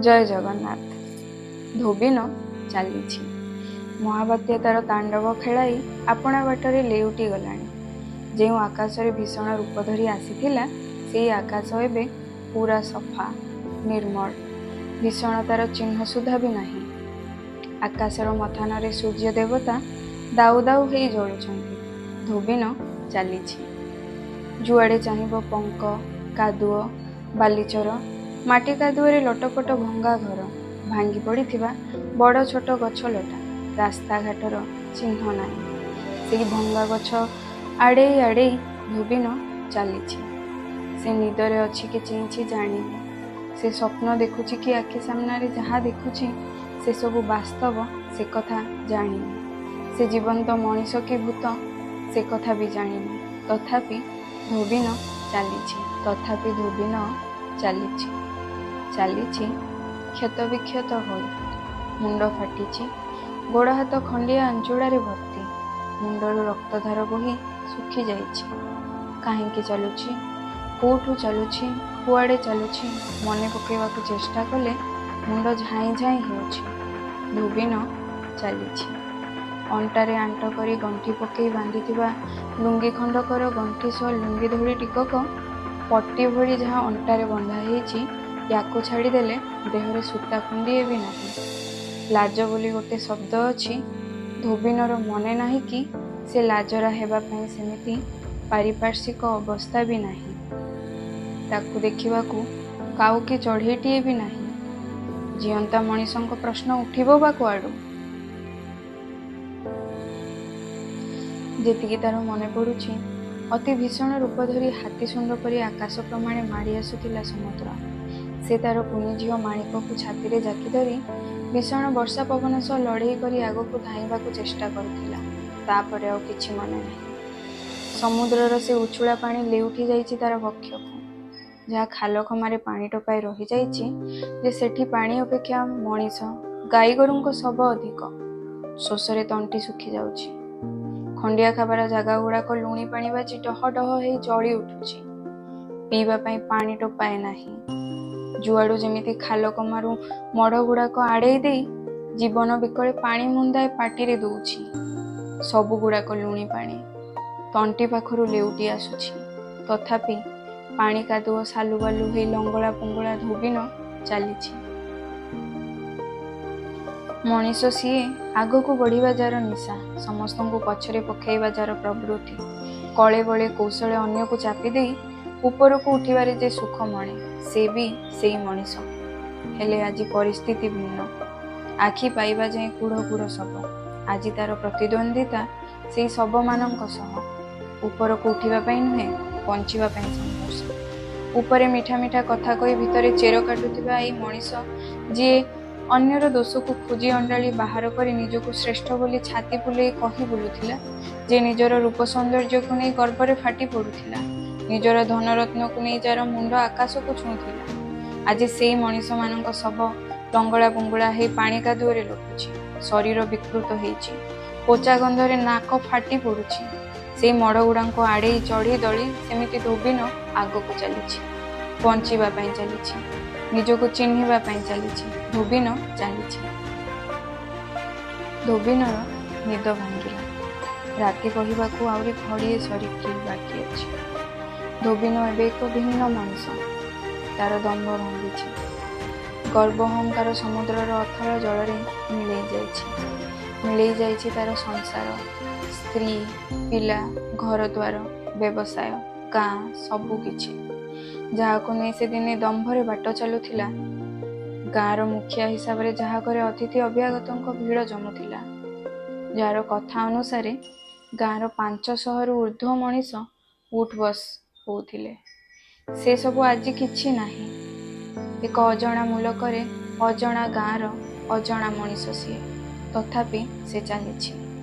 ଜୟ ଜଗନ୍ନାଥ। ଧୋବିନ ଚାଲିଛି। ମହାବାତ୍ୟା ତାର ତାଣ୍ଡବ ଖେଳାଇ ଆପଣା ବାଟରେ ଲେଉଟି ଗଲାଣି। ଯେଉଁ ଆକାଶରେ ଭୀଷଣ ରୂପ ଧରି ଆସିଥିଲା, ସେଇ ଆକାଶ ଏବେ ପୂରା ସଫା, ନିର୍ମଳ। ଭୀଷଣତାର ଚିହ୍ନ ସୁଦ୍ଧା ବି ନାହିଁ। ଆକାଶର ମଥାନରେ ସୂର୍ଯ୍ୟ ଦେବତା ଦାଉ ଦାଉ ହେଇ ଜଳୁଛନ୍ତି। ଧୋବିନ ଚାଲିଛି। ଯୁଆଡ଼େ ଚାହିଁବ ପଙ୍କ, କାଦୁଅ, ବାଲିଚର, ମାଟି କାଦୁଅରେ ଲଟପଟ ଭଙ୍ଗା ଘର, ଭାଙ୍ଗି ପଡ଼ିଥିବା ବଡ଼ ଛୋଟ ଗଛଲଟା, ରାସ୍ତାଘାଟର ଚିହ୍ନ ନାହିଁ। ସେଇ ଭଙ୍ଗା ଗଛ ଆଡ଼େଇ ଆଡ଼େଇ ଧୋବିନ ଚାଲିଛି। ସେ ନିଦରେ ଅଛି କି ଚେଇଁଛି ଜାଣିନି। ସେ ସ୍ୱପ୍ନ ଦେଖୁଛି କି ଆଖି ସାମ୍ନାରେ ଯାହା ଦେଖୁଛି ସେସବୁ ବାସ୍ତବ, ସେ କଥା ଜାଣିନି। ସେ ଜୀବନ୍ତ ମଣିଷ କି ଭୂତ, ସେ କଥା ବି ଜାଣିନି। ତଥାପି ଧୋବିନ ଚାଲିଛି। ତଥାପି ଧୋବିନ ଚାଲିଛି। ଚାଲିଛି କ୍ଷତବିକ୍ଷତ ହୋଇ। ମୁଣ୍ଡ ଫାଟିଛି, ଗୋଡ଼ ହାତ ଖଣ୍ଡିଆ ଆଞ୍ଚୁଡ଼ାରେ ଭର୍ତ୍ତି। ମୁଣ୍ଡରୁ ରକ୍ତଧାର ବୋହି ଶୁଖିଯାଇଛି। କାହିଁକି ଚାଲୁଛି, କୋଉଠୁ ଚାଲୁଛି, କୁଆଡ଼େ ଚାଲୁଛି, ମନେ ପକାଇବାକୁ ଚେଷ୍ଟା କଲେ ମୁଣ୍ଡ ଝାଇଁ ଝାଇଁ ହେଉଛି। ଧୋବିନ ଚାଲିଛି। ଅଣ୍ଟାରେ ଆଣ୍ଟ କରି ଗଣ୍ଠି ପକେଇ ବାନ୍ଧିଥିବା ଲୁଙ୍ଗି ଖଣ୍ଡକର ଗଣ୍ଠି ସହ ଲୁଙ୍ଗି ଧଡ଼ି ଟିକକ ପଟି ଭଳି ଯାହା ଅଣ୍ଟାରେ ବନ୍ଧା ହେଇଛି, ୟାକୁ ଛାଡ଼ିଦେଲେ ଦେହରେ ସୂତା ଖଣ୍ଡିଏ ବି ନାହିଁ। ଲାଜ ବୋଲି ଗୋଟେ ଶବ୍ଦ ଅଛି, ଧୋବିନର ମନେ ନାହିଁ କି ସେ ଲାଜରା ହେବା ପାଇଁ ସେମିତି ପାରିପାର୍ଶ୍ୱିକ ଅବସ୍ଥା ବି ନାହିଁ। ତାକୁ ଦେଖିବାକୁ କାଉ କି ଚଢ଼େଇଟିଏ ବି ନାହିଁ। ଜିଅନ୍ତା ମଣିଷଙ୍କ ପ୍ରଶ୍ନ ଉଠିବ ବା କୁଆଡ଼ୁ? ଯେତିକି ତାର ମନେ ପଡ଼ୁଛି, ଅତି ଭୀଷଣ ରୂପ ଧରି ହାତୀ ଶୁଣ୍ଢ ପରି ଆକାଶ ପ୍ରମାଣେ ମାଡ଼ି ଆସୁଥିଲା ସମୁଦ୍ର। ସେ ତାର କୁନି ଝିଅ ମାଣିକକୁ ଛାତିରେ ଜାକି ଧରି ଭୀଷଣ ବର୍ଷା ପବନ ସହ ଲଢ଼େଇ କରି ଆଗକୁ ଧାଇଁବାକୁ ଚେଷ୍ଟା କରୁଥିଲା। ତାପରେ ଆଉ କିଛି ମନେ ନାହିଁ। ସମୁଦ୍ରର ସେ ଉଛୁଳା ପାଣି ଲେଉଟି ଯାଇଛି ତାର ବକ୍ଷକୁ। ଯାହା ଖାଲଖମାରେ ପାଣି ଟୋପାଏ ରହିଯାଇଛି ଯେ ସେଠି ପାଣି ଅପେକ୍ଷା ମଣିଷ, ଗାଈଗୋରୁଙ୍କ ଶବ ଅଧିକ। ଶୋଷରେ ତଣ୍ଟି ଶୁଖିଯାଉଛି। ଖଣ୍ଡିଆ ଖାବରା ଜାଗାଗୁଡ଼ାକ ଲୁଣି ପାଣି ବାଜି ଡହ ଡହ ହେଇ ଜଳି ଉଠୁଛି। ପିଇବା ପାଇଁ ପାଣି ଟୋପାଏ ନାହିଁ। ଯୁଆଡ଼ୁ ଯେମିତି ଖାଲକମାରୁ ମଢ଼ଗୁଡ଼ାକ ଆଡ଼େଇ ଦେଇ ଜୀବନ ବିକଳେ ପାଣି ମୁନ୍ଦାଏ ପାଟିରେ ଦଉଛି। ସବୁଗୁଡ଼ାକ ଲୁଣି ପାଣି। ତଣ୍ଟି ପାଖରୁ ଲେଉଟି ଆସୁଛି। ତଥାପି ପାଣି କାଦୁଅ ସାଲୁବାଲୁ ହେଇ ଲଙ୍ଗଳା ପୁଙ୍ଗୁଳା ଧୋବିନ ଚାଲିଛି। ମଣିଷ ସିଏ, ଆଗକୁ ବଢ଼ିବା ଯାର ନିଶା, ସମସ୍ତଙ୍କୁ ପଛରେ ପକାଇବା ଯାର ପ୍ରବୃତ୍ତି, କଳେ ବଳେ କୌଶଳେ ଅନ୍ୟକୁ ଚାପି ଦେଇ ଉପରକୁ ଉଠିବାରେ ଯେ ସୁଖ ମଣେ, ସେ ବି ସେଇ ମଣିଷ। ହେଲେ ଆଜି ପରିସ୍ଥିତି ଭିନ୍ନ। ଆଖି ପାଇବା ଯାଏଁ କୁଢ଼ କୁଢ଼ ଶବ। ଆଜି ତାର ପ୍ରତିଦ୍ୱନ୍ଦ୍ୱିତା ସେଇ ଶବମାନଙ୍କ ସହ। ଉପରକୁ ଉଠିବା ପାଇଁ ନୁହେଁ, ବଞ୍ଚିବା ପାଇଁ ସଂଘର୍ଷ। ଉପରେ ମିଠା ମିଠା କଥା କହି ଭିତରେ ଚେର କାଟୁଥିବା ଏଇ ମଣିଷ, ଯିଏ ଅନ୍ୟର ଦୋଷକୁ ଖୋଜି ଅଣ୍ଡାଳି ବାହାର କରି ନିଜକୁ ଶ୍ରେଷ୍ଠ ବୋଲି ଛାତି ଫୁଲେଇ କହି ବୁଲୁଥିଲା, ଯିଏ ନିଜର ରୂପ ସୌନ୍ଦର୍ଯ୍ୟକୁ ନେଇ ଗର୍ବରେ ଫାଟି ପଡ଼ୁଥିଲା, ନିଜର ଧନରତ୍ନକୁ ନେଇ ଯାର ମୁଣ୍ଡ ଆକାଶକୁ ଛୁଉଁଥିଲା, ଆଜି ସେଇ ମଣିଷମାନଙ୍କ ଶବ ଲଙ୍ଗଳା ପୁଙ୍ଗୁଳା ହେଇ ପାଣି କାଦୁଅରେ ଲୋଟୁଛି। ଶରୀର ବିକୃତ ହେଇଛି। ପଚା ଗନ୍ଧରେ ନାକ ଫାଟି ପଡ଼ୁଛି। ସେଇ ମଢ଼ଗୁଡ଼ାଙ୍କୁ ଆଡ଼େଇ ଚଢ଼ି ଦଳି ସେମିତି ଧୋବିନ ଆଗକୁ ଚାଲିଛି। ବଞ୍ଚିବା ପାଇଁ ଚାଲିଛି। ନିଜକୁ ଚିହ୍ନିବା ପାଇଁ ଚାଲିଛି। ଧୋବିନ ଚାଲିଛି। ଧୋବିନର ନିଦ ଭାଙ୍ଗିଲା। ରାତି କହିବାକୁ ଆହୁରି ଘଡ଼ିଏ ସରିକି ବାକି ଅଛି। ଧୋବିନ ଏବେ ଏକ ଭିନ୍ନ ମଣିଷ। ତାର ଦମ୍ଭ ଭାଙ୍ଗିଛି। ଗର୍ବ ଅହଙ୍କାର ସମୁଦ୍ରର ଅଥଳ ଜଳରେ ମିଳେଇ ଯାଇଛି। ମିଳେଇ ଯାଇଛି ତାର ସଂସାର, ସ୍ତ୍ରୀ, ପିଲା, ଘରଦ୍ୱାର, ବ୍ୟବସାୟ, ଗାଁ, ସବୁ କିଛି। ଯାହାକୁ ନେଇ ସେ ଦିନେ ଦମ୍ଭରେ ବାଟ ଚାଲୁଥିଲା, ଗାଁର ମୁଖିଆ ହିସାବରେ ଯାହା ଘରେ ଅତିଥି ଅଭ୍ୟାଗତଙ୍କ ଭିଡ଼ ଜମୁଥିଲା, ଯାହାର କଥା ଅନୁସାରେ ଗାଁର 500ରୁ ଊର୍ଦ୍ଧ୍ୱ ମଣିଷ ଉଠ୍ ବସ୍ ହଉଥିଲେ, ସେସବୁ ଆଜି କିଛି ନାହିଁ। ଏକ ଅଜଣା ମୁଲକରେ ଅଜଣା ଗାଁର ଅଜଣା ମଣିଷ ସିଏ। ତଥାପି ସେ ଚାଲିଛି।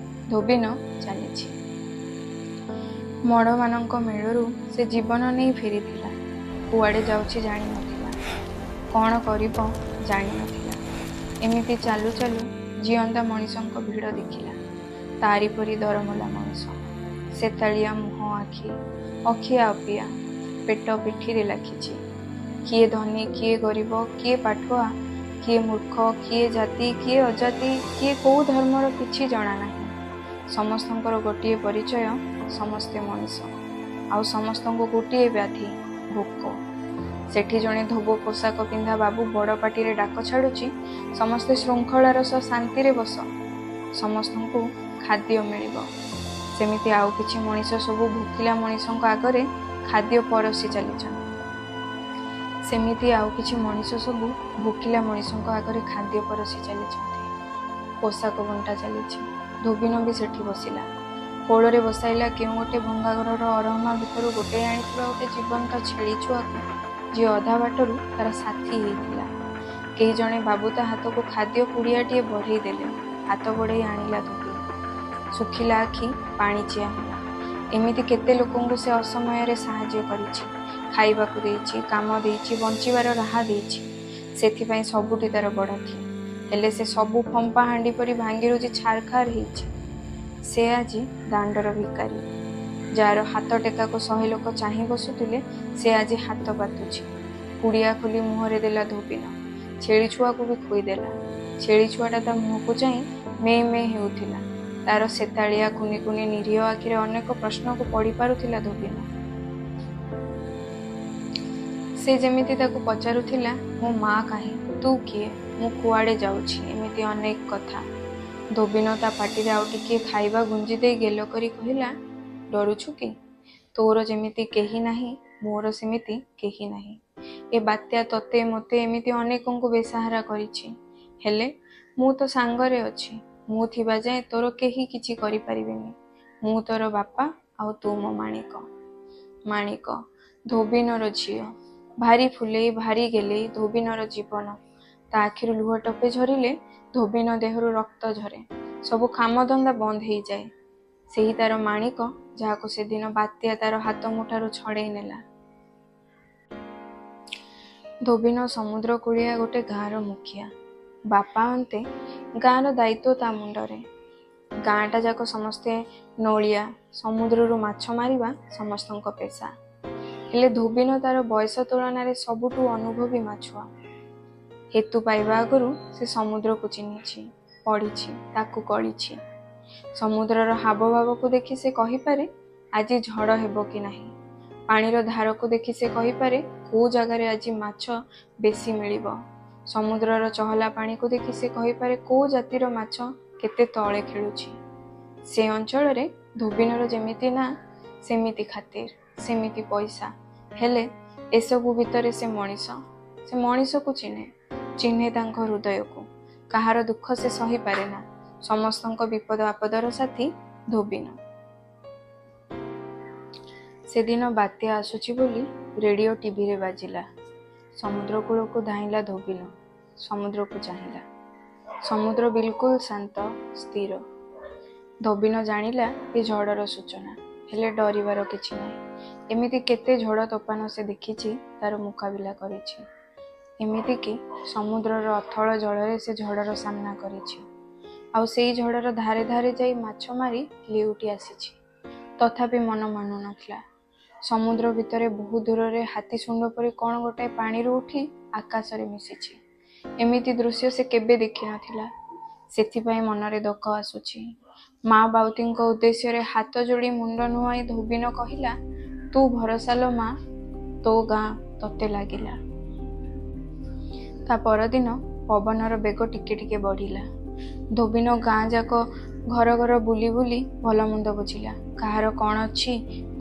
ଧୋବିନ ଚାଲିଛି। ମଢ଼ମାନଙ୍କ ମେଳରୁ ସେ ଜୀବନ ନେଇ ଫେରିଥିଲା। କୁଆଡ଼େ ଯାଉଛି ଜାଣିନଥିଲା। କ'ଣ କରିବ ଜାଣିନଥିଲା। ଏମିତି ଚାଲୁ ଚାଲୁ ଜିଅନ୍ତା ମଣିଷଙ୍କ ଭିଡ଼ ଦେଖିଲା। ତାରି ପରି ଦରମଲା ମଣିଷ। ସେତାଳିଆ ମୁହଁ, ଆଖି ଅଖିଆ ଅପିଆ, ପେଟ ପିଠିରେ ଲାଖିଛି। କିଏ ଧନୀ, କିଏ ଗରିବ, କିଏ ପାଠୁଆ, କିଏ ମୂର୍ଖ, କିଏ ଜାତି, କିଏ ଅଜାତି, କିଏ କୋଉ ଧର୍ମର କିଛି ଜଣା ନାହିଁ। ସମସ୍ତଙ୍କର ଗୋଟିଏ ପରିଚୟ, ସମସ୍ତେ ମଣିଷ। ଆଉ ସମସ୍ତଙ୍କୁ ଗୋଟିଏ ବ୍ୟାଧି, ଭୋକ। ସେଠି ଜଣେ ଧୋବ ପୋଷାକ ପିନ୍ଧା ବାବୁ ବଡ଼ ପାଟିରେ ଡାକ ଛାଡ଼ୁଛି, ସମସ୍ତେ ଶୃଙ୍ଖଳାର ସହ ଶାନ୍ତିରେ ବସ, ସମସ୍ତଙ୍କୁ ଖାଦ୍ୟ ମିଳିବ। ସେମିତି ଆଉ କିଛି ମଣିଷ ସବୁ ଭୋକିଲା ମଣିଷଙ୍କ ଆଗରେ ଖାଦ୍ୟ ପରସି ଚାଲିଛନ୍ତି। ସେମିତି ଆଉ କିଛି ମଣିଷ ସବୁ ଭୋକିଲା ମଣିଷଙ୍କ ଆଗରେ ଖାଦ୍ୟ ପରସି ଚାଲିଛନ୍ତି। ପୋଷାକ ବଣ୍ଟା ଚାଲିଛି। ଧୋବିନ ବି ସେଠି ବସିଲା। କୋଳରେ ବସାଇଲା କେଉଁ ଗୋଟେ ଭଙ୍ଗାଘରର ଅରହମା ଭିତରୁ ଗୋଟେଇ ଆଣିଥିବା ଗୋଟେ ଜୀବନ୍ତ ଛେଳି ଛୁଆକୁ, ଯିଏ ଅଧା ବାଟରୁ ତାର ସାଥୀ ହେଇଥିଲା। କେହି ଜଣେ ବାବୁ ତା ହାତକୁ ଖାଦ୍ୟ ପୁଡ଼ିଆଟିଏ ବଢ଼େଇ ଦେଲେ। ହାତ ବଢ଼େଇ ଆଣିଲା ଧୋବିନ। ଶୁଖିଲା ଆଖି ପାଣିଚିଆ ହେଲା। ଏମିତି କେତେ ଲୋକଙ୍କୁ ସେ ଅସମୟରେ ସାହାଯ୍ୟ କରିଛି, ଖାଇବାକୁ ଦେଇଛି, କାମ ଦେଇଛି, ବଞ୍ଚିବାର ରାହା ଦେଇଛି। ସେଥିପାଇଁ ସବୁଠି ତାର ବଡ଼ାଖି। ହେଲେ ସେ ସବୁ ଫମ୍ପା ହାଣ୍ଡି ପରି ଭାଙ୍ଗିରୁଜି ଛାରଖାର ହେଇଛି। ସେ ଆଜି ଦାଣ୍ଡର ଭିକାରୀ। ଯାହାର ହାତ ଟେକାକୁ 100 ଲୋକ ଚାହିଁ ବସୁଥିଲେ, ସେ ଆଜି ହାତ ପାତୁଛି। ପୁଡ଼ିଆ ଖୋଲି ମୁହଁରେ ଦେଲା ଧୋବିନ। ଛେଳି ଛୁଆକୁ ବି ଖୋଇଦେଲା। ଛେଳି ଛୁଆଟା ତା ମୁହଁକୁ ଚାହିଁ ମେ ମେ ହେଉଥିଲା। ତାର ସେତାଳିଆ କୁନି କୁନି ନିରୀହ ଆଖିରେ ଅନେକ ପ୍ରଶ୍ନକୁ ପଢ଼ି ପାରୁଥିଲା ଧୋବିନ। ସେ ଯେମିତି ତାକୁ ପଚାରୁଥିଲା, ମୋ ମା କାହିଁ, ତୁ କିଏ, ମୁଁ କୁଆଡ଼େ ଯାଉଛି, ଏମିତି ଅନେକ କଥା। ଧୋବିନ ତା ପାଟିରେ ଆଉ ଟିକିଏ ଖାଇବା ଗୁଞ୍ଜି ଦେଇ ଗେଲ କରି କହିଲା, ଡରୁଛୁ କି? ତୋର ଯେମିତି କେହି ନାହିଁ, ମୋର ସେମିତି କେହି ନାହିଁ। ଏ ବାତ୍ୟା ତତେ, ମୋତେ, ଏମିତି ଅନେକଙ୍କୁ ବେସାହାରା କରିଛି। ହେଲେ ମୁଁ ତ ସାଙ୍ଗରେ ଅଛି। ମୁଁ ଥିବା ଯାଏଁ ତୋର କେହି କିଛି କରିପାରିବେନି। ମୁଁ ତୋର ବାପା ଆଉ ତୁ ମୋ ମାଣିକ। ମାଣିକ ଧୋବିନର ଝିଅ। ଭାରି ଫୁଲେଇ, ଭାରି ଗେଲେଇ ଧୋବିନର ଜୀବନ। ତା ଆଖିରୁ ଲୁହ ଟୋପେ ଝରିଲେ ଧୋବିନ ଦେହରୁ ରକ୍ତ ଝରେ। ସବୁ କାମଧନ୍ଦା ବନ୍ଦ ହେଇଯାଏ। ସେହି ତାର ମାଣିକ, ଯାହାକୁ ସେଦିନ ବାତ୍ୟା ତାର ହାତ ମୁଠାରୁ ଛଡ଼େଇ ନେଲା। ଧୋବିନ ସମୁଦ୍ର କୂଳିଆ ଗୋଟେ ଗାଁର ମୁଖିଆ। ବାପା ଅନ୍ତେ ଗାଁର ଦାୟିତ୍ୱ ତା ମୁଣ୍ଡରେ। ଗାଁଟା ଯାକ ସମସ୍ତେ ନୋଳିଆ, ସମୁଦ୍ରରୁ ମାଛ ମାରିବା ସମସ୍ତଙ୍କ ପେସା। ହେଲେ ଧୋବିନ ତାର ବୟସ ତୁଳନାରେ ସବୁଠୁ ଅନୁଭବୀ ମାଛୁଆ। ହେତୁ ପାଇବା ଆଗରୁ ସେ ସମୁଦ୍ରକୁ ଚିହ୍ନିଛି, ପଢ଼ିଛି, ତାକୁ କଳିଛି। ସମୁଦ୍ରର ହାବଭାବକୁ ଦେଖି ସେ କହିପାରେ ଆଜି ଝଡ଼ ହେବ କି ନାହିଁ। ପାଣିର ଧାରକୁ ଦେଖି ସେ କହିପାରେ କୋଉ ଜାଗାରେ ଆଜି ମାଛ ବେଶୀ ମିଳିବ। ସମୁଦ୍ରର ଚହଲା ପାଣିକୁ ଦେଖି ସେ କହିପାରେ କୋଉ ଜାତିର ମାଛ କେତେ ତଳେ ଖେଳୁଛି। ସେ ଅଞ୍ଚଳରେ ଧୋବିନର ଯେମିତି ନା ସେମିତି ଖାତିର, ସେମିତି ପଇସା। ହେଲେ ଏସବୁ ଭିତରେ ସେ ମଣିଷ। ସେ ମଣିଷକୁ ଚିହ୍ନେ, ଚିହ୍ନେ ତାଙ୍କ ହୃଦୟକୁ। କାହାର ଦୁଃଖ ସେ ସହିପାରେ ନା। ସମସ୍ତଙ୍କ ବିପଦ ଆପଦର ସାଥୀ ଧୋବିନ। ସେଦିନ ବାତ୍ୟା ଆସୁଛି ବୋଲି ରେଡ଼ିଓ ଟିଭିରେ ବାଜିଲା। ସମୁଦ୍ର କୂଳକୁ ଧାଇଁଲା ଧୋବିନ। ସମୁଦ୍ରକୁ ଚାହିଁଲା। ସମୁଦ୍ର ବିଲକୁଲ ଶାନ୍ତ, ସ୍ଥିର। ଧୋବିନ ଜାଣିଲା ଏ ଝଡ଼ର ସୂଚନା। ହେଲେ ଡରିବାର କିଛି ନାହିଁ। ଏମିତି କେତେ ଝଡ଼ ତୋଫାନ ସେ ଦେଖିଛି, ତାର ମୁକାବିଲା କରିଛି। ଏମିତିକି ସମୁଦ୍ରର ଅଥଳ ଜଳରେ ସେ ଝଡ଼ର ସାମ୍ନା କରିଛି। ଆଉ ସେଇ ଝଡ଼ର ଧାରେ ଧାରେ ଯାଇ ମାଛ ମାରି ଲେଉଟି ଆସିଛି। ତଥାପି ମନ ମାନୁନଥିଲା। ସମୁଦ୍ର ଭିତରେ ବହୁ ଦୂରରେ ହାତୀ ଶୁଣ୍ଢ ପରି କ'ଣ ଗୋଟାଏ ପାଣିରୁ ଉଠି ଆକାଶରେ ମିଶିଛି। ଏମିତି ଦୃଶ୍ୟ ସେ କେବେ ଦେଖିନଥିଲା। ସେଥିପାଇଁ ମନରେ ଦକ ଆସୁଛି। ମା ବାଉତୀଙ୍କ ଉଦ୍ଦେଶ୍ୟରେ ହାତ ଯୋଡ଼ି ମୁଣ୍ଡ ନୁଆଁଇ ଧୋବିନ କହିଲା, ତୁ ଭରସା ଲୋ ମା, ତୋ ଗାଁ ତତେ ଲାଗିଲା। ତା ପରଦିନ ପବନର ବେଗ ଟିକେ ଟିକେ ବଢ଼ିଲା। ଧୋବିନ ଗାଁ ଯାକ ଘର ଘର ବୁଲି ବୁଲି ଭଲମନ୍ଦ ବୁଝିଲା। କାହାର କ'ଣ ଅଛି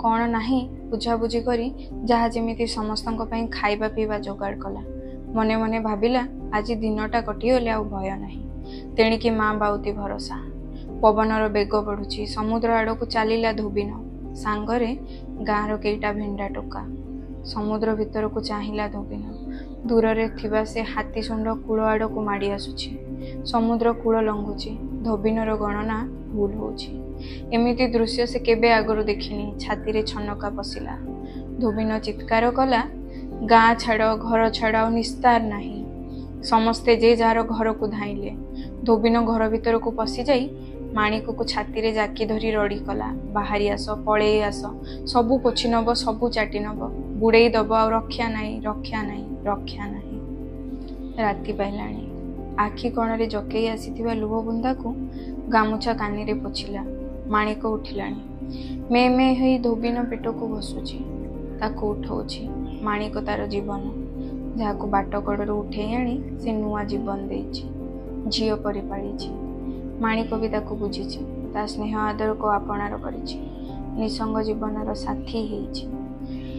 କ'ଣ ନାହିଁ ବୁଝାବୁଝି କରି ଯାହା ଯେମିତି ସମସ୍ତଙ୍କ ପାଇଁ ଖାଇବା ପିଇବା ଯୋଗାଡ଼ କଲା। ମନେ ମନେ ଭାବିଲା, ଆଜି ଦିନଟା କଟିଗଲେ ଆଉ ଭୟ ନାହିଁ। ତେଣିକି ମା ବାଉତି ଭରସା। ପବନର ବେଗ ବଢ଼ୁଛି। ସମୁଦ୍ର ଆଡ଼କୁ ଚାଲିଲା ଧୋବିନ। ସାଙ୍ଗରେ ଗାଁର କେଇଟା ଭେଣ୍ଡା ଟୋକା। ସମୁଦ୍ର ଭିତରକୁ ଚାହିଁଲା ଧୋବିନ। ଦୂରରେ ଥିବା ସେ ହାତୀ ଶୁଣ୍ଢ କୂଳ ଆଡ଼କୁ ମାଡ଼ି ଆସୁଛି। ସମୁଦ୍ର କୂଳ ଲଙ୍ଘୁଛି। ଧୋବିନର ଗଣନା ଭୁଲ ହେଉଛି। ଏମିତି ଦୃଶ୍ୟ ସେ କେବେ ଆଗରୁ ଦେଖିନି। ଛାତିରେ ଛନକା ପଶିଲା। ଧୋବିନ ଚିତ୍କାର କଲା, ଗାଁ ଛାଡ଼, ଘର ଛାଡ଼, ଆଉ ନିସ୍ତାର ନାହିଁ। ସମସ୍ତେ ଯେ ଯାହାର ଘରକୁ ଧାଇଁଲେ। ଧୋବିନ ଘର ଭିତରକୁ ପଶିଯାଇ ମାଣିକକୁ ଛାତିରେ ଜାକି ଧରି ରଡ଼ି କଲା, ବାହାରି ଆସ, ପଳେଇ ଆସ, ସବୁ ପୋଛି ନବ, ସବୁ ଚାଟି ନବ, ବୁଡ଼େଇ ଦବ, ଆଉ ରକ୍ଷା ନାହିଁ, ରକ୍ଷା ନାହିଁ, ରକ୍ଷା ନାହିଁ। ରାତି ପାଇଲାଣି। ଆଖି କଣରେ ଜକେଇ ଆସିଥିବା ଲୁହ ବୁନ୍ଦାକୁ ଗାମୁଛା କାନିରେ ପୋଛିଲା। ମାଣିକ ଉଠିଲାଣି। ମେ ମେ ହେଇ ଧୋବିନ ପେଟକୁ ଘଷୁଛି, ତାକୁ ଉଠଉଛି। ମାଣିକ ତାର ଜୀବନ, ଯାହାକୁ ବାଟ କଡ଼ରୁ ଉଠେଇ ଆଣି ସେ ନୂଆ ଜୀବନ ଦେଇଛି, ଝିଅ ପରି ପାଳିଛି। ମାଣିକ ବି ତାକୁ ବୁଝିଛି, ତା ସ୍ନେହ ଆଦରକୁ ଆପଣାର କରିଛି, ନିସଙ୍ଗ ଜୀବନର ସାଥୀ ହେଇଛି।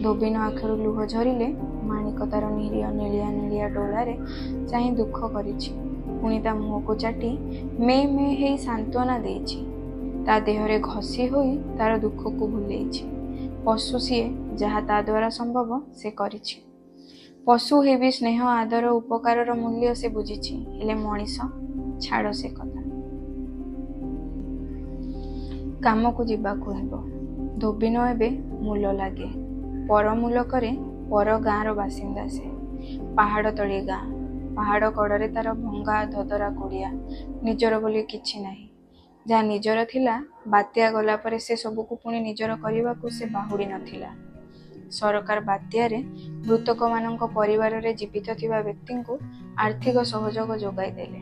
ଧୋବିନ ଆଖିରୁ ଲୁହ ଝରିଲେ ମାଣିକ ତାର ନିରୀହ ନେଳିଆ ନେଳିଆ ଡୋଳାରେ ଚାହିଁ ଦୁଃଖ କରିଛି। ପୁଣି ତା ମୁହଁକୁ ଚାଟି ମେ ମେ ହେଇ ସାନ୍ତ୍ୱନା ଦେଇଛି। ତା ଦେହରେ ଘଷି ହୋଇ ତାର ଦୁଃଖକୁ ଭୁଲେଇଛି। ପଶୁ ସିଏ, ଯାହା ତା ଦ୍ୱାରା ସମ୍ଭବ ସେ କରିଛି। ପଶୁ ହେଇ ବି ସ୍ନେହ ଆଦର ଉପକାରର ମୂଲ୍ୟ ସେ ବୁଝିଛି। ହେଲେ ମଣିଷ, ଛାଡ଼ ସେ କଥା। କାମକୁ ଯିବାକୁ ହେବ। ଧୋବିନ ଏବେ ମୂଲ ଲାଗେ। ପର ମୂଲକରେ ପର ଗାଁର ବାସିନ୍ଦା ସେ। ପାହାଡ଼ ତଳି ଗାଁ। ପାହାଡ଼ କଡ଼ରେ ତାର ଭଙ୍ଗା ଧଦରା କୁଡ଼ିଆ। ନିଜର ବୋଲି କିଛି ନାହିଁ। ଯାହା ନିଜର ଥିଲା, ବାତ୍ୟା ଗଲା ପରେ ସେ ସବୁକୁ ପୁଣି ନିଜର କରିବାକୁ ସେ ବାହୁଡ଼ି ନଥିଲା। ସରକାର ବାତ୍ୟାରେ ମୃତକମାନଙ୍କ ପରିବାରରେ ଜୀବିତ ଥିବା ବ୍ୟକ୍ତିଙ୍କୁ ଆର୍ଥିକ ସହଯୋଗ ଯୋଗାଇ ଦେଲେ।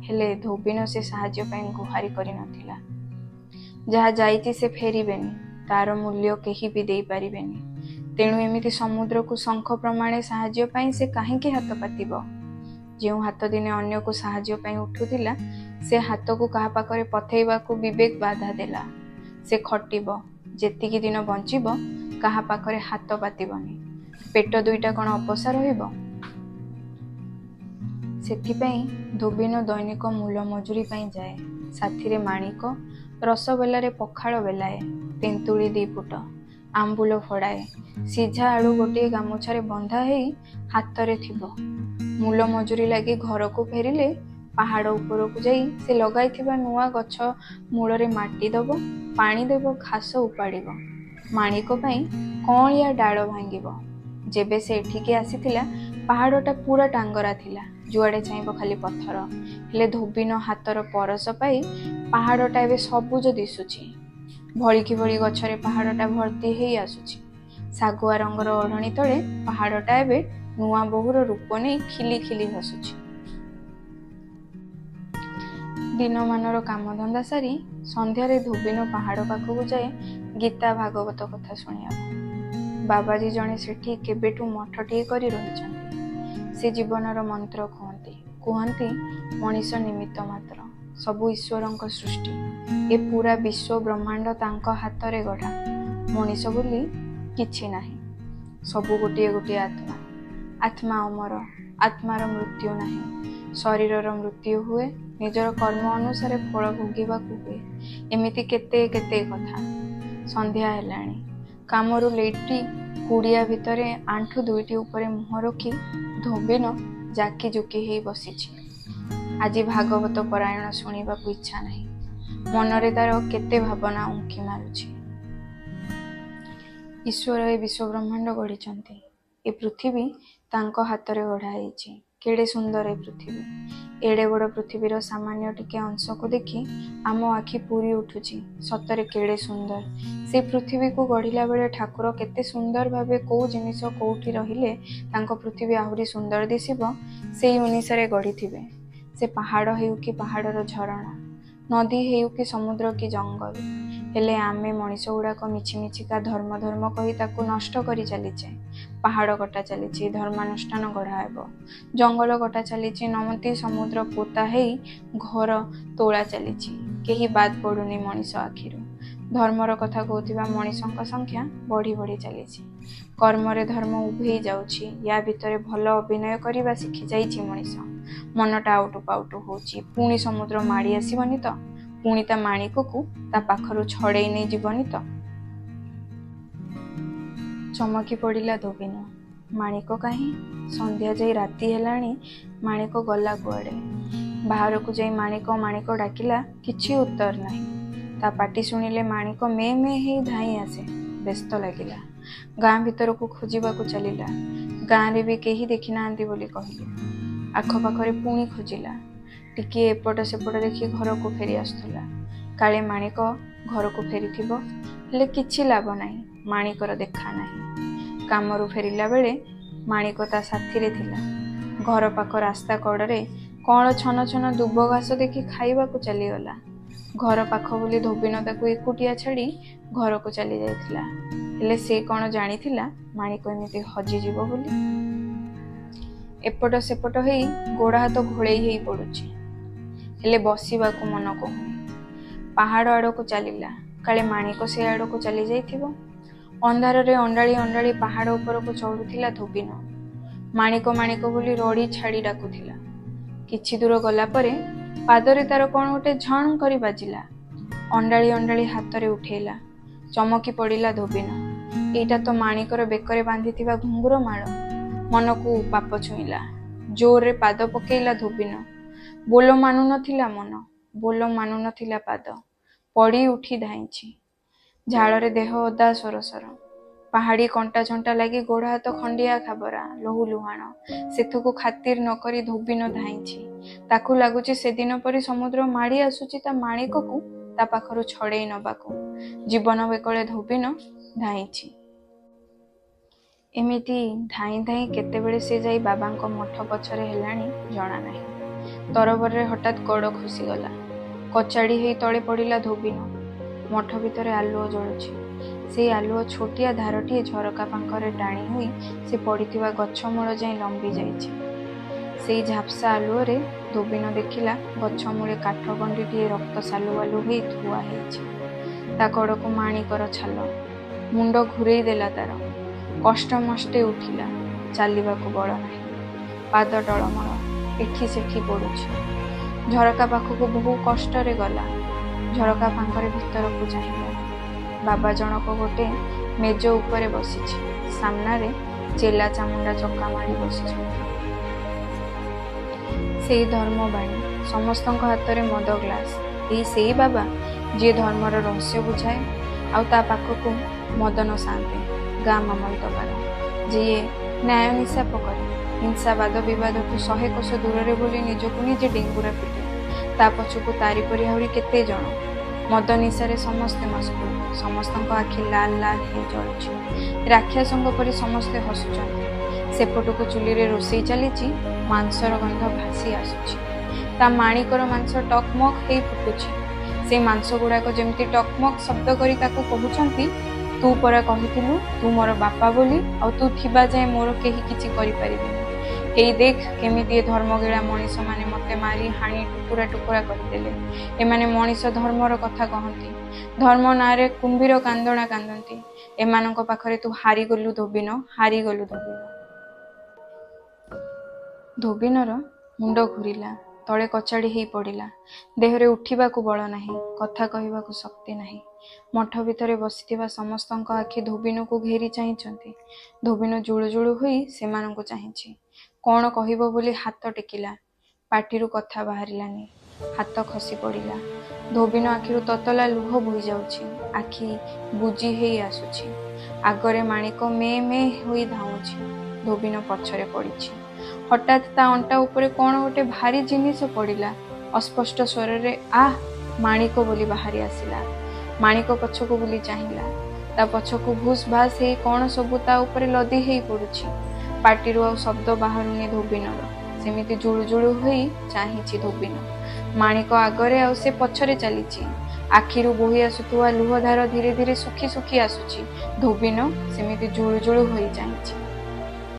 ହେଲେ ଧୋବିନ ସେ ସାହାଯ୍ୟ ପାଇଁ ଗୁହାରି କରିନଥିଲା। ଯାହା ଯାଇଛି ସେ ଫେରିବେନି, ତାର ମୂଲ୍ୟ କେହି ବି ଦେଇପାରିବେନି। ତେଣୁ ଏମିତି ସମୁଦ୍ରକୁ ଶଙ୍ଖ ପ୍ରମାଣେ ସାହାଯ୍ୟ ପାଇଁ ସେ କାହିଁକି ହାତ ପାତିବ? ଯେଉଁ ହାତ ଦିନେ ଅନ୍ୟକୁ ସାହାଯ୍ୟ ପାଇଁ ଉଠୁଥିଲା, ସେ ହାତକୁ କାହା ପାଖରେ ପଥେଇବାକୁ ବିବେକ ବାଧା ଦେଲା। ସେ ଖଟିବ, ଯେତିକି ଦିନ ବଞ୍ଚିବ କାହା ପାଖରେ ହାତ ପାତିବନି। ପେଟ ଦୁଇଟା କ'ଣ ଅପୋଷା ରହିବ? ସେଥିପାଇଁ ଧୋବିନ ଦୈନିକ ମୂଲ ମଜୁରୀ ପାଇଁ ଯାଏ। ସାଥିରେ ମାଣିକ, ରସବେଲାରେ ପଖାଳ ବେଲାଏ, ତେନ୍ତୁଳି 2 ଫୁଟ, ଆମ୍ବୁଲ ଫଡ଼ାଏ, ସିଝା ଆଳୁ ଗୋଟିଏ ଗାମୁଛାରେ ବନ୍ଧା ହେଇ ହାତରେ ଥିବ। ମୂଲ ମଜୁରୀ ଲାଗି ଘରକୁ ଫେରିଲେ ପାହାଡ଼ ଉପରକୁ ଯାଇ ସେ ଲଗାଇଥିବା ନୂଆ ଗଛ ମୂଳରେ ମାଟି ଦବ, ପାଣି ଦେବ, ଘାସ ଉପାଡ଼ିବ, ମାଣିକ ପାଇଁ କଅଁଳିଆ ଡାଳ ଭାଙ୍ଗିବ। ଯେବେ ସେ ଏଠିକି ଆସିଥିଲା, ପାହାଡ଼ଟା ପୁରା ଟାଙ୍ଗରା ଥିଲା, ଯୁଆଡ଼େ ଚାହିଁବ ଖାଲି ପଥର। ହେଲେ ଧୋବିନ ହାତର ପରଶ ପାଇ ପାହାଡ଼ଟା ଏବେ ସବୁଜ ଦିଶୁଛି। ଭଳିକି ଭଳି ଗଛରେ ପାହାଡ଼ଟା ଭର୍ତ୍ତି ହେଇ ଆସୁଛି। ଶାଗୁଆ ରଙ୍ଗର ଓଢ଼ଣୀ ତଳେ ପାହାଡ଼ଟା ଏବେ ନୂଆ ବୋହୂର ରୂପ ନେଇ ଖିଲି ଖିଲି ହସୁଛି। ଦିନମାନର କାମଧନ୍ଦା ସାରି ସନ୍ଧ୍ୟାରେ ଧୋବିନ ପାହାଡ଼ ପାଖକୁ ଯାଏ ଗୀତା ଭାଗବତ କଥା ଶୁଣିବାକୁ। ବାବାଜୀ ଜଣେ ସେଠି କେବେଠୁ ମଠଟିଏ କରି ରହିଛନ୍ତି। ସେ ଜୀବନର ମନ୍ତ୍ର କୁହନ୍ତି। କୁହନ୍ତି ମଣିଷ ନିମିତ୍ତ ମାତ୍ର, ସବୁ ଈଶ୍ୱରଙ୍କ ସୃଷ୍ଟି। ଏ ପୁରା ବିଶ୍ୱ ବ୍ରହ୍ମାଣ୍ଡ ତାଙ୍କ ହାତରେ ଗଢ଼ା। ମଣିଷ ବୋଲି କିଛି ନାହିଁ, ସବୁ ଗୋଟିଏ ଗୋଟିଏ ଆତ୍ମା। ଆତ୍ମା ଅମର, ଆତ୍ମାର ମୃତ୍ୟୁ ନାହିଁ। ଶରୀରର ମୃତ୍ୟୁ ହୁଏ, ନିଜର କର୍ମ ଅନୁସାରେ ଫଳ ଭୋଗିବାକୁ ହୁଏ। ଏମିତି କେତେ କେତେ କଥା। ସନ୍ଧ୍ୟା ହେଲାଣି। କାମରୁ ଲେଉଟି କୁଡ଼ିଆ ଭିତରେ ଆଣ୍ଠୁ ଦୁଇଟି ଉପରେ ମୁହଁ ରଖି ଧୋବିନ ଜାକିଜୁକି ହେଇ ବସିଛି। ଆଜି ଭାଗବତ ପରାୟଣ ଶୁଣିବାକୁ ଇଚ୍ଛା ନାହିଁ। ମନରେ ତାର କେତେ ଭାବନା ଉଙ୍କି ମାରୁଛି। ଈଶ୍ୱର ଏ ବିଶ୍ୱବ୍ରହ୍ମାଣ୍ଡ ଗଢ଼ିଛନ୍ତି। ଏ ପୃଥିବୀ ତାଙ୍କ ହାତରେ ଗଢ଼ା ହେଇଛି। କେଡ଼େ ସୁନ୍ଦର ଏ ପୃଥିବୀ! ଏଡ଼େ ବଡ଼ ପୃଥିବୀର ସାମାନ୍ୟ ଟିକେ ଅଂଶକୁ ଦେଖି ଆମ ଆଖି ପୂରି ଉଠୁଛି। ସତରେ କେଡ଼େ ସୁନ୍ଦର! ସେ ପୃଥିବୀକୁ ଗଢ଼ିଲା ବେଳେ ଠାକୁର କେତେ ସୁନ୍ଦର ଭାବେ କୋଉ ଜିନିଷ କୋଉଠି ରହିଲେ ତାଙ୍କ ପୃଥିବୀ ଆହୁରି ସୁନ୍ଦର ଦିଶିବ, ସେଇ ଅନୁସାରେ ଗଢ଼ିଥିବେ। ସେ ପାହାଡ଼ ହେଉ କି ପାହାଡ଼ର ଝରଣା, ନଦୀ ହେଉ କି ସମୁଦ୍ର କି ଜଙ୍ଗଲ। ହେଲେ ଆମେ ମଣିଷଗୁଡ଼ାକ ମିଛିମିଛିକା ଧର୍ମ ଧର୍ମ କହି ତାକୁ ନଷ୍ଟ କରି ଚାଲିଛେ। ପାହାଡ଼ କଟା ଚାଲିଛି, ଧର୍ମାନୁଷ୍ଠାନ ଗଢ଼ା ହେବ। ଜଙ୍ଗଲ କଟା ଚାଲିଛି, ନଦୀ ସମୁଦ୍ର ପୋତା ହେଇ ଘର ତୋଳା ଚାଲିଛି। କେହି ବାଦ ପଡ଼ୁନି ମଣିଷ ଆଖିରୁ। ଧର୍ମର କଥା କହୁଥିବା ମଣିଷଙ୍କ ସଂଖ୍ୟା ବଢ଼ି ବଢ଼ି ଚାଲିଛି। କର୍ମରେ ଧର୍ମ ଉଭେଇ ଯାଉଛି। ୟା ଭିତରେ ଭଲ ଅଭିନୟ କରିବା ଶିଖିଯାଇଛି ମଣିଷ। ମନଟା ଆଉଟୁ ପାଉଟୁ ହଉଛି। ପୁଣି ସମୁଦ୍ର ମାଡ଼ି ଆସିବନି ତ? ପୁଣି ତା ମାଣିକକୁ ତା ପାଖରୁ ଛଡ଼େଇ ନେଇ ଯିବନି ତ? ଚମକି ପଡ଼ିଲା ଧୋବିନ। ମାଣିକ କାହିଁ? ସନ୍ଧ୍ୟା ଯାଇ ରାତି ହେଲାଣି, ମାଣିକ ଗଲା କୁଆଡ଼େ? ବାହାରକୁ ଯାଇ ମାଣିକ ମାଣିକ ଡାକିଲା, କିଛି ଉତ୍ତର ନାହିଁ। ତା ପାଟି ଶୁଣିଲେ ମାଣିକ ମେ ମେ ହେଇ ଧାଇଁ ଆସେ। ବ୍ୟସ୍ତ ଲାଗିଲା। ଗାଁ ଭିତରକୁ ଖୋଜିବାକୁ ଚାଲିଲା। ଗାଁରେ ବି କେହି ଦେଖିନାହାନ୍ତି ବୋଲି କହିଲେ। ଆଖପାଖରେ ପୁଣି ଖୋଜିଲା। ଟିକିଏ ଏପଟ ସେପଟ ଦେଖି ଘରକୁ ଫେରି ଆସୁଥିଲା। କାଳେ ମାଣିକ ଘରକୁ ଫେରିଥିବ। ହେଲେ କିଛି ଲାଭ ନାହିଁ, ମାଣିକର ଦେଖା ନାହିଁ। କାମରୁ ଫେରିଲା ବେଳେ ମାଣିକ ତା ସାଥିରେ ଥିଲା। ଘର ପାଖ ରାସ୍ତା କଡ଼ରେ କଅଁଳ ଛନ ଛନ ଦୁବ ଘାସ ଦେଖି ଖାଇବାକୁ ଚାଲିଗଲା। ଘର ପାଖ ବୋଲି ଧୋବିନ ତାକୁ ଏକୁଟିଆ ଛାଡ଼ି ଘରକୁ ଚାଲି ଯାଇଥିଲା। ହେଲେ ସେ କ'ଣ ଜାଣିଥିଲା ମାଣିକ ଏମିତି ହଜିଯିବ ବୋଲି? ଏପଟ ସେପଟ ହେଇ ଗୋଡ଼ ହାତ ଘୋଳେଇ ହେଇ ପଡୁଛି, ହେଲେ ବସିବାକୁ ମନ କହୁନି। ପାହାଡ଼ ଆଡ଼କୁ ଚାଲିଲା, କାଳେ ମାଣିକ ସେ ଆଡ଼କୁ ଚାଲି ଯାଇଥିବ। ଅନ୍ଧାରରେ ଅଣ୍ଡାଳି ଅଣ୍ଡାଳି ପାହାଡ଼ ଉପରକୁ ଚଢ଼ୁଥିଲା ଧୋବିନ। ମାଣିକ ମାଣିକ ବୋଲି ରଡ଼ି ଛାଡ଼ି ଡାକୁଥିଲା। କିଛି ଦୂର ଗଲା ପରେ ପାଦରେ ତାର କ'ଣ ଗୋଟେ ଝଣ କରି ବାଜିଲା। ଅଣ୍ଡାଳି ଅଣ୍ଡାଳି ହାତରେ ଉଠେଇଲା। ଚମକି ପଡ଼ିଲା ଧୋବିନ। ଏଇଟା ତ ମାଣିକର ବେକରେ ବାନ୍ଧିଥିବା ଘୁଙ୍ଗୁର ମାଳ। ମନକୁ ପାପ ଛୁଇଁଲା। ଜୋରରେ ପାଦ ପକେଇଲା ଧୋବିନ। ବୋଲ ମାନୁନଥିଲା ମନ, ବୋଲ ମାନୁନଥିଲା ପାଦ। ପଡ଼ି ଉଠି ଧାଇଁଛି। ଝାଳରେ ଦେହ ଓଦା ସରସର। ପାହାଡ଼ି କଣ୍ଟା ଝଣ୍ଟା ଲାଗି ଗୋଡ଼ ହାତ ଖଣ୍ଡିଆ ଖାବରା, ଲହୁ ଲୁହାଣ। ସେଥକୁ ଖାତିର ନ କରି ଧୋବିନ ଧାଇଁଛି। ତାକୁ ଲାଗୁଛି ସେଦିନ ପରି ସମୁଦ୍ର ମାଡ଼ି ଆସୁଛି ତା ମାଣିକକୁ ତା ପାଖରୁ ଛଡ଼େଇ ନବାକୁ। ଜୀବନ ବିକଳେ ଧୋବିନ ଧାଇଁଛି। ଏମିତି ଧାଇଁ ଧାଇଁ କେତେବେଳେ ସେ ଯାଇ ବାବାଙ୍କ ମଠ ପଛରେ ହେଲାଣି ଜଣା ନାହିଁ। ତରବରରେ ହଠାତ୍ ଗୋଡ଼ ଖସିଗଲା। କଚାଡ଼ି ହେଇ ତଳେ ପଡ଼ିଲା ଧୋବିନ। ମଠ ଭିତରେ ଆଲୁଅ ଜଳୁଛି। ସେଇ ଆଲୁଅ ଛୋଟିଆ ଧାରଟିଏ ଝରକା ପାଖରେ ଟାଣି ହୋଇ ସେ ପଡ଼ିଥିବା ଗଛ ମୂଳ ଯାଏଁ ଲମ୍ବି ଯାଇଛି। ସେଇ ଝାପ୍ସା ଆଲୁଅରେ ଧୋବିନ ଦେଖିଲା ଗଛ ମୂଳେ କାଠ ଗଣ୍ଡିଟିଏ ରକ୍ତ ସାଲୁବାଲୁ ହୋଇ ଥୁଆ ହେଇଛି। ତା କଡ଼କୁ ମାଣିକର ଛାଲ। ମୁଣ୍ଡ ଘୂରେଇ ଦେଲା ତାର। କଷ୍ଟମଷ୍ଟେ ଉଠିଲା। ଚାଲିବାକୁ ବଳ ନାହିଁ। ପାଦ ଟଳମଳ, ଏଠି ସେଠି ପଡୁଛି। ଝରକା ପାଖକୁ ବହୁ କଷ୍ଟରେ ଗଲା। ଝରକା ଫାଙ୍କରେ ଭିତରକୁ ଚାହିଁଲା। ବାବା ଜଣକ ଗୋଟେ ମେଜ ଉପରେ ବସିଛି। ସାମ୍ନାରେ ଚେଲା ଚାମୁଣ୍ଡା ଚକା ମାଡ଼ି ବସିଛନ୍ତି। ସେଇ ଧର୍ମବାଣୀ, ସମସ୍ତଙ୍କ ହାତରେ ମଦ ଗ୍ଲାସ। ଏଇ ସେଇ ବାବା ଯିଏ ଧର୍ମର ରହସ୍ୟ ବୁଝାଏ। ଆଉ ତା ପାଖକୁ ମଦନ ସାଆନ୍ତେ, ଗାଁ ମାମଲତକାର, ଯିଏ ନ୍ୟାୟ ନିଶାପ କରେ, ହିଂସା ବାଦ ବିବାଦଠୁ 100 କୋଶ ଦୂରରେ ବୋଲି ନିଜକୁ ନିଜେ ଡେଙ୍ଗୁରା ପିଟେ। ତା ପଛକୁ ତାରି ପରି ଆହୁରି କେତେ ଜଣ। ମଦ ନିଶାରେ ସମସ୍ତେ ମସଗୁଲ। ସମସ୍ତଙ୍କ ଆଖି ଲାଲ ଲାଲ ହେଇ ଜଳୁଛି। ରାକ୍ଷସଙ୍କ ପରି ସମସ୍ତେ ହସୁଛନ୍ତି। ସେପଟକୁ ଚୁଲିରେ ରୋଷେଇ ଚାଲିଛି। ମାଂସର ଗନ୍ଧ ଭାସି ଆସୁଛି। ତା ମାଣିକର ମାଂସ ଟକମକ ହେଇ ଫୁଟୁଛି। ସେ ମାଂସ ଗୁଡ଼ାକ ଯେମିତି ଟକମକ ଶବ୍ଦ କରି ତାକୁ କହୁଛନ୍ତି, ତୁ ପରା କହିଥିଲୁ ତୁ ମୋର ବାପା ବୋଲି, ଆଉ ତୁ ଥିବା ଯାଏଁ ମୋର କେହି କିଛି କରିପାରିବେନି। ହେଇ ଦେଖ କେମିତି ଏ ଧର୍ମଗିଳା ମଣିଷମାନେ ମତେ ମାରି ହାଣି ଟୁକୁରା ଟୁକୁରା କରିଦେଲେ। ଏମାନେ ମଣିଷ ଧର୍ମର କଥା କହନ୍ତି, ଧର୍ମ ନାଁରେ କୁମ୍ଭୀର କାନ୍ଦଣା କାନ୍ଦନ୍ତି। ଏମାନଙ୍କ ପାଖରେ ତୁ ହାରିଗଲୁ ଧୋବିନ, ହାରିଗଲୁ ଧୋବିନ। ଧୋବିନର ମୁଣ୍ଡ ଘୂରିଲା। ତଳେ କଚାଡ଼ି ହେଇ ପଡ଼ିଲା। ଦେହରେ ଉଠିବାକୁ ବଳ ନାହିଁ, କଥା କହିବାକୁ ଶକ୍ତି ନାହିଁ। ମଠ ଭିତରେ ବସିଥିବା ସମସ୍ତଙ୍କ ଆଖି ଧୋବିନକୁ ଘେରି ଚାହିଁଛନ୍ତି। ଧୋବିନ ଜୁଳୁଜୁଳୁ ହୋଇ ସେମାନଙ୍କୁ ଚାହିଁଛି। କ'ଣ କହିବ ବୋଲି ହାତ ଟେକିଲା। ପାଟିରୁ କଥା ବାହାରିଲାନି। ହାତ ଖସି ପଡ଼ିଲା। ଧୋବିନ ଆଖିରୁ ତତଲା ଲୁହ ବୋହିଯାଉଛି। ଆଖି ବୁଜି ହେଇ ଆସୁଛି। ଆଗରେ ମାଣିକ ମେ ମେ ହୋଇ ଧାଉଁଛି। ଧୋବିନ ପଛରେ ପଡ଼ିଛି। ହଠାତ୍ ତା ଅଣ୍ଟା ଉପରେ କ'ଣ ଗୋଟେ ଭାରି ଜିନିଷ ପଡ଼ିଲା। ଅସ୍ପଷ୍ଟ ସ୍ୱରରେ ଆଃ ମାଣିକ ବୋଲି ବାହାରି ଆସିଲା। ମାଣିକ ପଛକୁ ବୁଲି ଚାହିଁଲା। ତା ପଛକୁ ଭୁସ୍ ଭାସ୍ ହେଇ କ'ଣ ସବୁ ତା ଉପରେ ଲଦି ହେଇ ପଡୁଛି। ପାଟିରୁ ଆଉ ଶବ୍ଦ ବାହାରୁନି ଧୋବିନର। ସେମିତି ଜୁଳୁଜୁଳୁ ହୋଇ ଚାହିଁଛି ଧୋବିନ। ମାଣିକ ଆଗରେ ଆଉ ସେ ପଛରେ ଚାଲିଛି। ଆଖିରୁ ବୋହି ଆସୁଥିବା ଲୁହଧାର ଧୀରେ ଧୀରେ ଶୁଖି ଶୁଖି ଆସୁଛି। ଧୋବିନ ସେମିତି ଜୁଳୁଜୁଳୁ ହୋଇ ଚାହିଁଛି।